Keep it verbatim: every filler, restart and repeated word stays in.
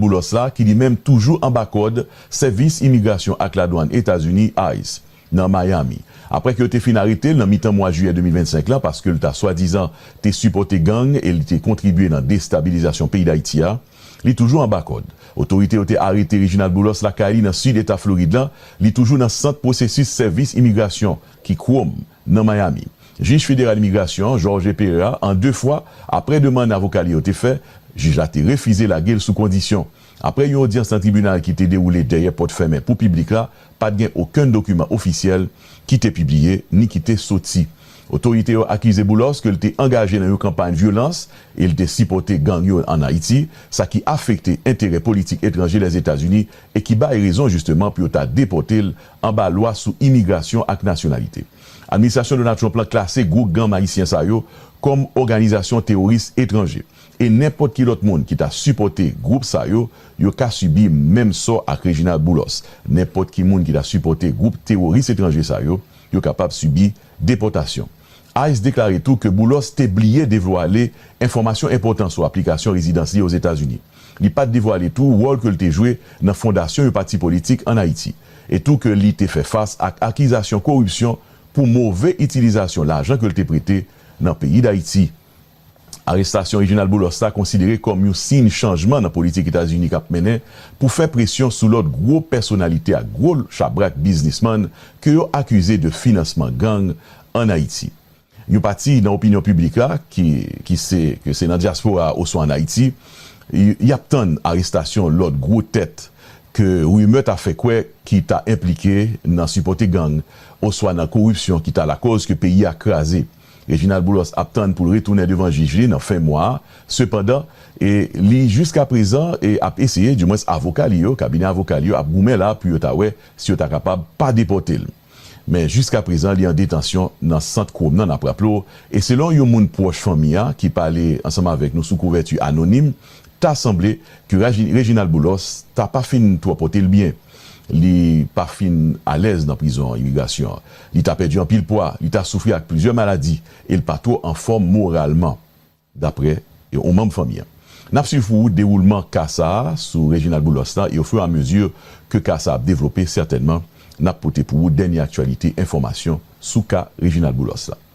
Boulos la, ki li menm toujou anba kòd Sèvis Imigrasyon ak Ladwann Etazini, ice, nan Miami. Apre ke yo te fin arete l nan mitan mwa jiyè de mil vennsenk la, paske l ta swadizan te sipòte gang e li te kontribye nan destabilizasyon peyi Dayiti a, li toujou anba kòd. Otorite yo te arete Reginald Boulos lakay li nan sid eta Florid la, li toujou nan sant pwosesis sèvis imigrasyon ki Cuomo nan Miami. Jij federal imigrasyon an, Jorge Pereira, an de fwa, apre demann avoka li yo te fè, jij la te refize lage l sou kondisyon. Apre yon odyans nan tribinal ki te dewoule dèyè pòt fèmen pou piblik la, pa t gen okenn dokiman ofisyèl ki te pibliye ni ki te soti. Otorite yo akize Boulos ke l te angaje nan yon kanpay vyolans e l te sipòte gang yo ann Ayiti, sa ki afekte enterè politik etranje Lèzetazini e ki bay rezon jisteman pou yo ta depòte l anba lwa sou imigrasyon ak nasyonalite. Administrasyon Donald Trump lan klase gwoup gang ayisyen sa yo kòm òganizasyon teworis etranje. E nenpòt ki lòt moun ki ta sipòte gwoup sa yo, yo ka sibi menm sò ak Reginald Boulos. Nenpòt ki moun ki ta sipòte gwoup teworis etranje sa yo, yo kapab sibi depòtasyon. ice deklare tou ke Boulos te bliye devwale enfòmasyon enpòtan sou aplikasyon rezidans li Ozetazini. Li pa t devwale tou wòl ke l te jwe nan fondasyon yon pati politik ann Ayiti, e tou ke li te fè fas ak akizasyon koripsyon pou move itilizasyon lajan ke l te prete nan peyi Dayiti. Arestasyon Reginald Boulos la konsidere kòm yon siy chanjman nan politik Etazini k ap mennen pou fè presyon sou lòt gwo pèsonalite ak gwo chabrak biznismann ke yo akize de finansman gang ann Ayiti. Yon pati nan opinyon piblik la, ki, ki se, ke se nan dyaspora a oswa ann Ayiti, y, y ap tann arestasyon lòt gwo tèt ke rimè ta fè kwè ki ta enplike nan sipòte gang oswa nan koripsyon ki ta lakòz ke peyi a kraze. Reginald Boulos ap tann pou l retounen devan jij li nan fen mwa a. Sepandan, e li jiskaprezan e ap eseye, dimwens avoka li yo, kabinè avoka li yo ap goumen la pou yo ta wè si yo ta kapab pa depòte l. Men jiskaprezan, li an detansyon nan sant Cuomo nan, n ap raple w, e selon yon moun pwòch fanmi a ki pale ansanm avèk nou sou kouvèti anonim, ta sanble ke Raji-, Reginald Boulos ta pa fin twò pote l byen. Li pa fin alèz nan prizon imigrasyon an. Li ta pèdi anpil pwa, li ta soufri ak plizyè maladi, e l pa twò anfòm moralman, dapre yon manm fanmi an. N ap swiv pou ou dewoulman ka sa a sou Reginald Boulos la, e ofiramezi ke ka sa a ap devlope, sètènman, n ap pote pou ou dènye aktyalite enfòmasyon sou ka Reginald Boulos la.